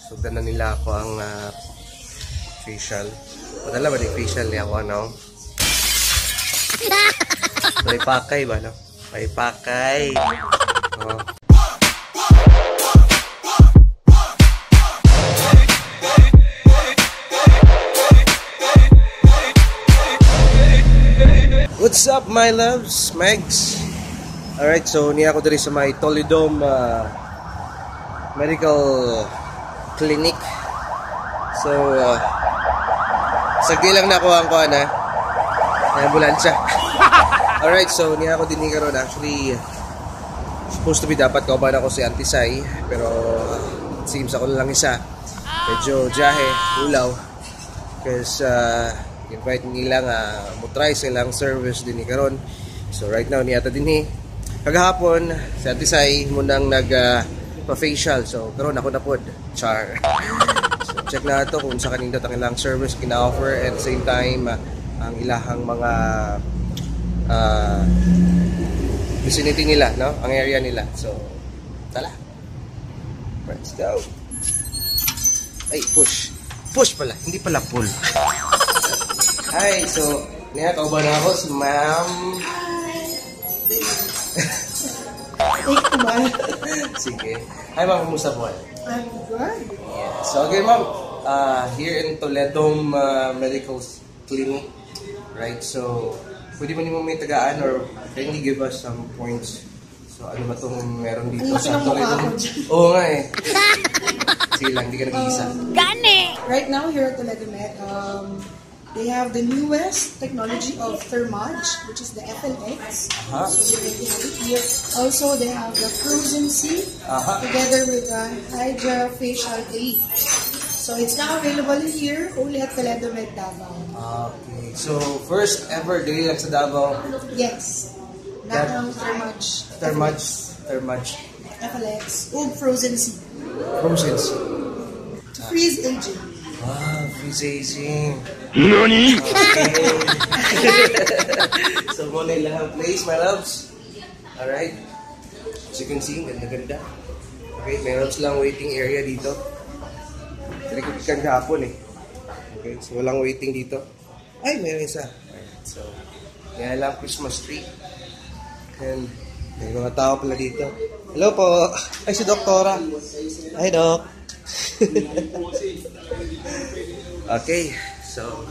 Sugdan na nila ako ang facial. Padala ba ni facial niya ako ano? May pakay ba no? May pakay. Oh. What's up, my loves, Megs? Alright, so niya ako diri sa may Toledom Medical Clinic. So, sagdi lang na ako ang kuan ha. May ambulansya. Alright, so niya ako din karon. Actually, supposed to be dapat kauban ako si Auntie Sai, pero it seems ako na lang isa. Medyo jahe, ulaw. Because invite nila nga mo try sa ilang service din ni karon. So right now niya ta dinhi. Kagahapon si Auntie Sai munang nag pa-facial. So karon ako na pod. Char. So check na ato kung sa kanindot ang ilang service gina-offer and same time ang ilahang mga vicinity nila, no? Ang area nila. So tala. Let's go. Ay, push. Push pala, hindi pala pull. Hi, so niya kauban na ako si Ma'am. Hi. Sige. Hi, Ma'am, kumusta po? I'm good. Yeah. So again, Ma'am, here in Toledom Medical Clinic, right? So, pwede mo nimo may tagaan or kindly give us some points. So, ano ba itong meron dito Ang laki sa ng mukha Toledom? ko dyan. Oo nga eh. Sige lang, hindi ka nag-iisa. Right now, here at Toledo Med, they have the newest technology of Thermage, which is the FLX. Aha. So you already have it here. Also, they have the Frozen Sea together with the Hydra Facial Elite. So it's now available here only at Toledo Med Davao. Okay. So, first ever day lang sa Davao. Yes. Not ang Thermage. Thermage. Thermage. FLX. Ug Frozen Sea. Frozen Sea. To freeze aging. Ah, freeze aging. NANI? Okay. So, muna yung lahang place, my loves. Alright. As you can see, ganda-ganda. Okay, meron silang waiting area dito. Record kan kahapon eh. Okay, so walang waiting dito. Ay, meron isa. Alright, so, yan lang Christmas tree. And may mga tao pala dito. Hello po. Ay, si Doktora. Hi, Doc. Okay, so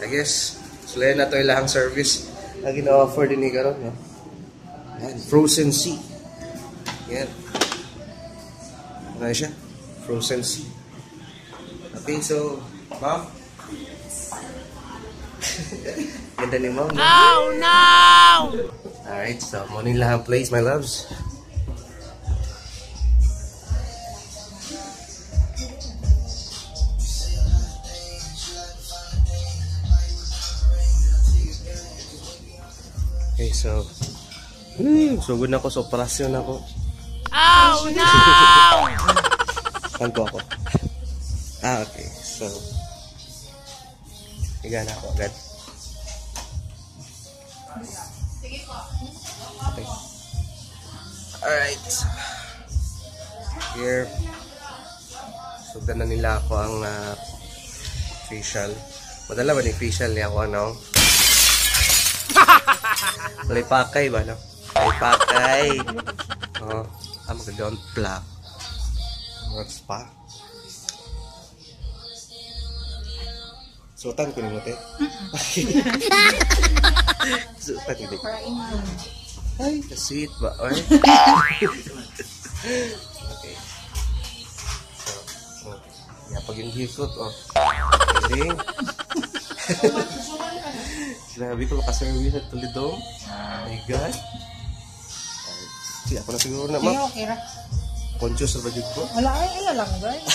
I guess sulayan na to ilahang service na gina-offer din ni karon, no? Yan, Frozen Sea. Yan. Ano siya? Frozen Sea. Okay, so, Ma'am? Ganda ni Ma'am, no? Oh no! Alright, so morning lahang place, my loves. Okay, so sugod na ako sa operasyon ako. Oh no! Saan po ako? Ah, okay. So, higa na ako agad. Okay. Alright. Here, sugdan na nila ako ang facial. Madala ba ni facial niya ako ano? May pakay ba no? May pakay. Oh, maganda ang black. Mga spa. Suotan ko nimo te. Suotan ko. Ay, sweet ba? Oy. Okay. So, oh, yapag yung gisot, oh. Galing. Grabe ko makaservice at Toledo. My God. Ay, sige, ako na siguro na, ma'am. Okay ra. Conscious na ba jud ko? Wala ay, ala lang, guys.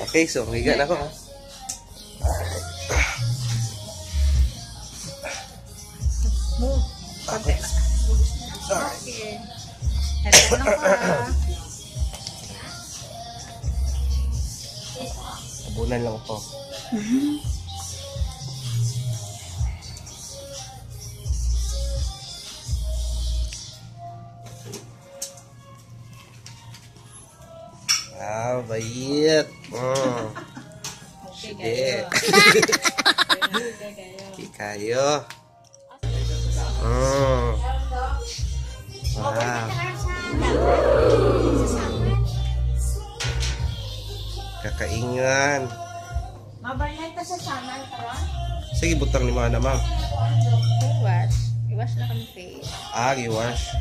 Okay, so, higa na ako, ha? Move. Okay. Okay. Hello lang ka. Tabunan lang ako. Ah, bayit. Okay Sige. kayo. Okay kayo. Okay kayo. Wow. Kakaingan. Mabarnan ta sa saman karon? Sige, butang ni mga na, ma'am. Wash. I-wash na kami face. Ah, i-wash.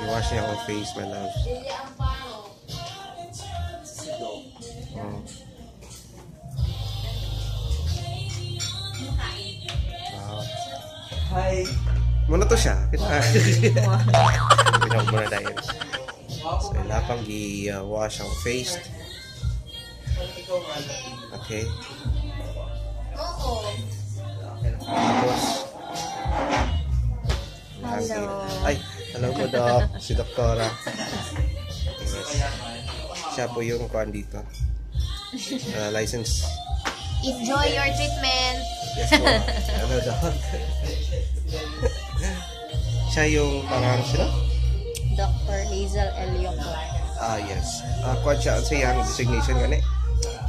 I-wash niya akong face, my love. Wow. Hi. Muna to siya. Kita. Pinag muna dahil. So, ila pang gi-wash ang face. Okay. Oo. Tapos, Hello. Ay, hello po, Doc. Si Doktora. Yes. Siya po yung kuan dito. License. Enjoy your treatment. Yes po. Hello, Doc. Siya yung parang sino? Dr. Hazel Elio po. Ah, yes. Ah, kuan siya. Sa iyang designation gani.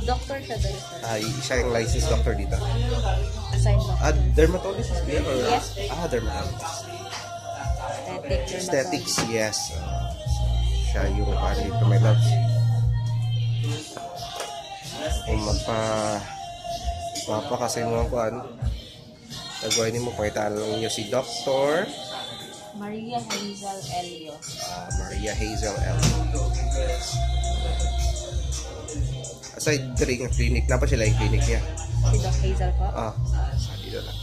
Doctor siya dahil sir. Ah, siya yung licensed doctor dito. Assigned doctor. Ah, dermatologist ba yan? Yes. Ah, dermatologist. Aesthetic dermatologist. Aesthetics, yes. Siya yung kuan dito, my loves. Kung magpa mapa kasi mo ang kuan, tagwain nimo, pakitaan lang niyo si Dr. Maria Hazel Elio. Maria Hazel L. Aside diri nga clinic, napa sila yung clinic niya? Si Doc Hazel po. Ah, dito lang.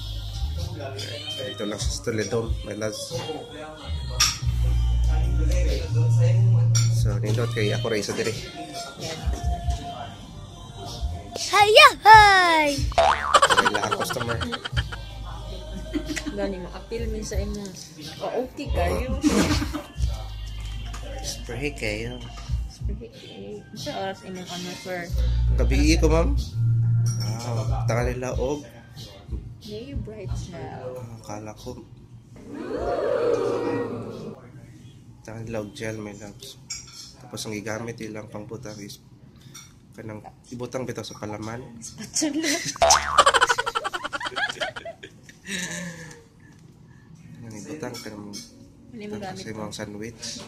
Alright, dito lang sa Toledo, my loves. So, nindot kay ako rin sa diri. Yes. Hiya! Hi! Okay lang ang customer. Gani mo appeal min sa imo. O okay kayo. Spray kayo. Sa oras imong ano sir? Gabi ko, ma'am. Wow, taka nila og. May bright smile. Ah, akala ko. Taka nila og gel, my loves. Tapos ang gigamit ilang pangbutang is kanang ibutang bitaw sa palaman. Spatula. Kanang ibutang kanang Ano mo gamit sa imong sandwich.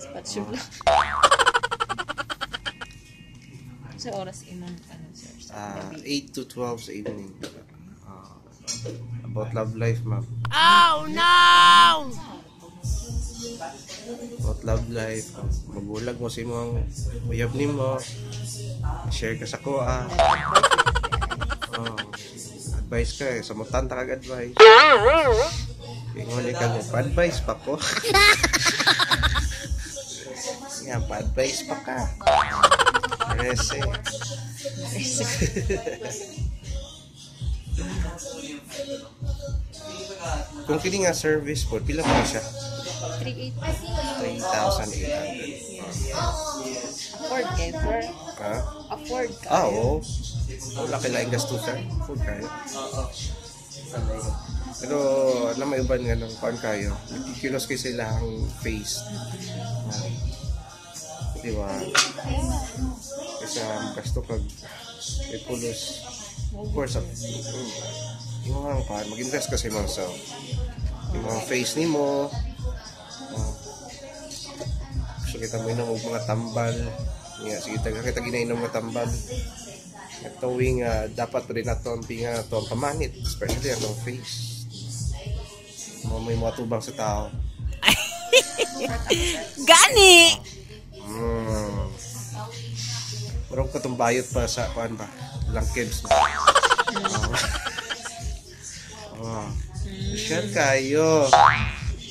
Spatula. Sa oras imong ano sir? Sa gabi. 8 to 12 sa evening. About love life, ma'am. Oh no! About love life. Magulag mo sa imong uyab nimo. Share ka sa kuha. Oh, advice ka eh. Sa mutan ta kag advice. Ingon ka mo, pa-advice pa ko. Nga, pa-advice pa ka. Rese. Kung kini nga service po, pila pa siya? 3,800. 3,800. Afford kayo sir. Ha? Afford ka. Ah, oo. Wala kailangan gastusan. Afford kayo. Pero alam mo iban nga ng kuan kayo. Nagkikilos kayo sa ilahang face. Ah. Di ba? Kasi gasto kag may pulos. Of course, yung mga kuan, mag-invest ka sa imong self. Yung mga face nimo. Gusto kita mo inom og mga tambal. Nga, sige, taga kita ginainom nga tambal. Tuwing dapat rin nato ang pinga nato ang pamanit, especially atong face. Mo may mga tubang sa tao. Gani! Marong katong bayot pa sa kuan ba? Langkibs. Oh. Share kayo.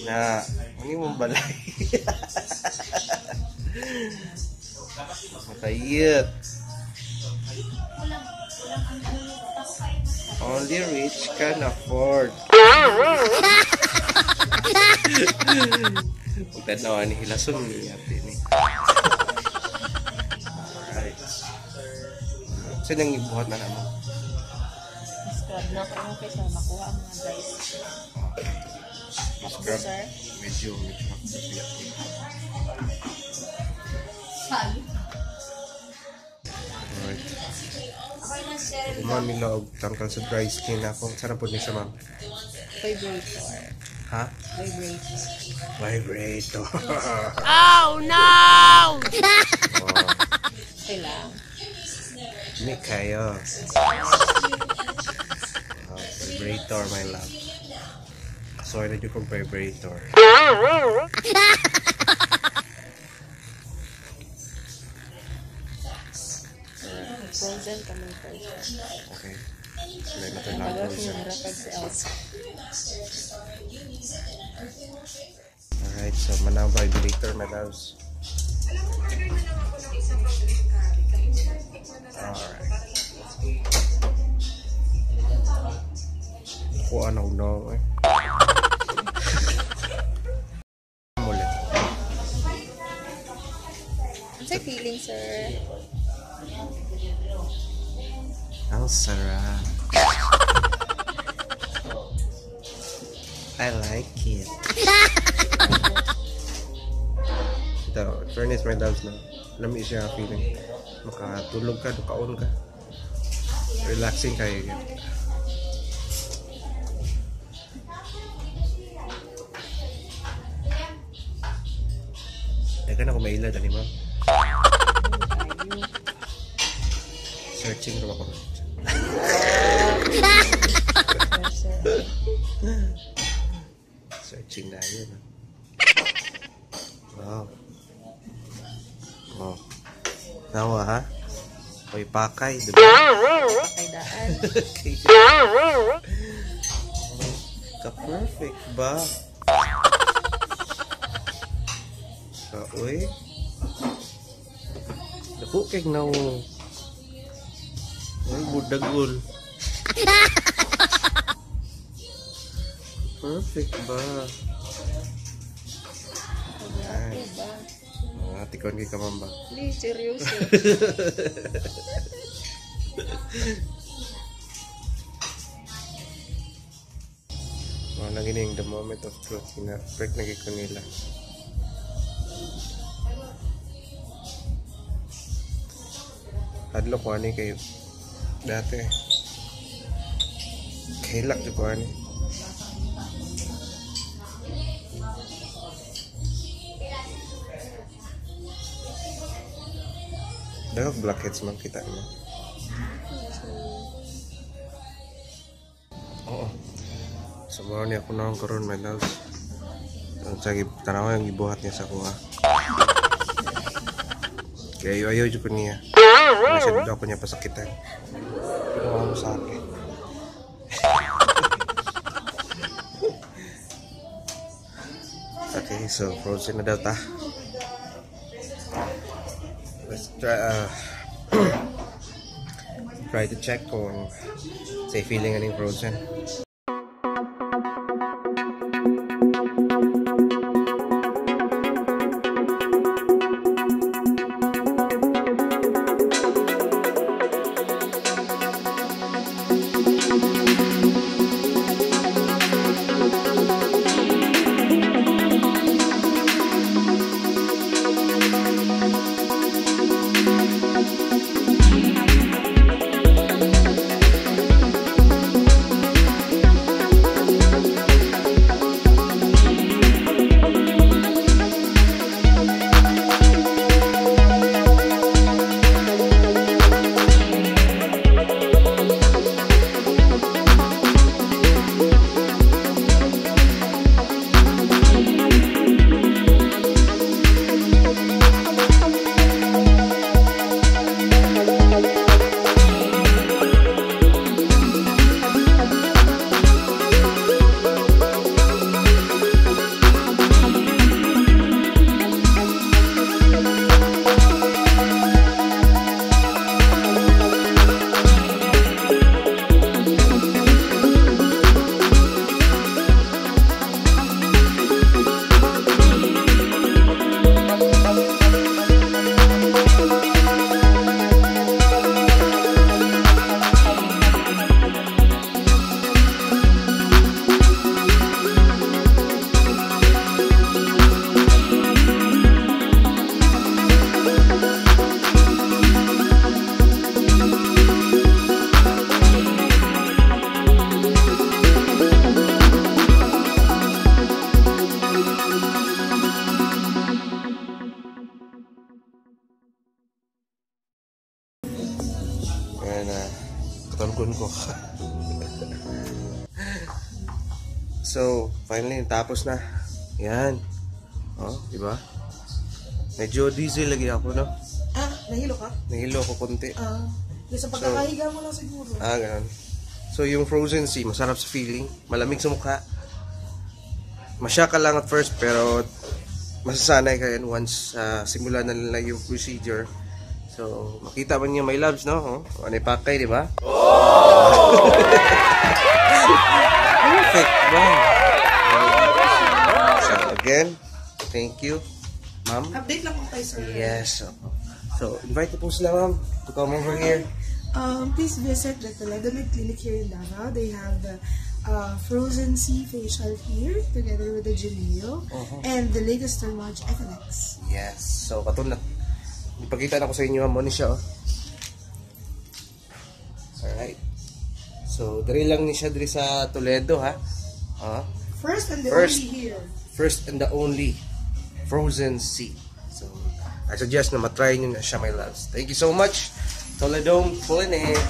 Na, ano mong balay? Makayit. Only rich can afford. Huwag na ni hilason ni ate ni. Alright. Saan yung ibuhat na naman? Scrub na ko yung face para makuha ang mga dries. Scrub. Sir? Medyo, medyo. Sal. Kuman nila og tangkal sa dry skin ako. Sarap po niya siya, ma'am. Vibrator. Ha? Vibrator. Vibrator. Oh no! Oh, Okay lang. ni kayo. Oh, vibrator, my love. Sorry na dyan kong vibrator. Frozen ka man first. Okay. Sulay na tayo lang Bago frozen. sinara pag si Elsa. Alright, so manang vibrator, my loves. Alright. Kuha na no eh. Ulit. Ano feeling, sir? Ang sarap. I like it. Ito, fairness, my loves, no? Lami siya feeling. Makatulog ka, dukaon ka. Relaxing kayo. Yun. Teka na kung may ilad, ani ma'am. Searching raw ako. Sir. Searching na yun. Wow. Wow. Nawa ha? Oy, pakay, diba? Kay daan. Ka-perfect ba? Ka-uy. Naku, kay na. Uy, budagol. Perfect ba? Ay. Diba? Mga tikon kay kamamba. Hindi, seryoso. Mga nagining the moment of truth. Gina-break na ko nila. Hadlok ko ani kay dati. Kahilak jud ko ani. Dagag blackheads man kita mo. Oo. So mao ni ako naong karon, my loves. Ang sa tanawa yung gibuhat niya sa kuha. Kaya ayaw ayaw jud ko niya. Ano siya daw ko niya pasakitan. Pero mo sa akin. Okay, so frozen na daw ta. Let's try try to check kung say feeling aning frozen. And katulgon ko. So, finally, tapos na. Yan. Oh, di ba? Medyo dizzy lagi ako, no? Ah, nahilo ka? Nahilo ko konti. Ah, yung sa pagkakahiga mo lang siguro. Ah, ganun. So, yung frozen sea, masarap sa feeling. Malamig sa mukha. Masya ka lang at first, pero masasanay ka yan once simulan na nila yung procedure. So, makita man niyo, my loves, no? Oh, ano pakay, di ba? Oh! Perfect, bro. So, again, thank you, ma'am. Update lang po tayo, sir. Yes. So, invite po sila, ma'am, to come over here. Please visit the Toledo Med Clinic here in Davao. They have the Frozen Sea facial here together with the Geneo and the latest Thermage FNX. Yes. So, katulad. Ipakita na ko sa inyo, ma'am. Mo ni siya, oh. Alright. So, diri lang ni siya diri sa Toledo, ha? Ah. First and the First. only here. First and the only Frozen Sea. So, I suggest na matry nyo na siya, my loves. Thank you so much, Toledo Clinic.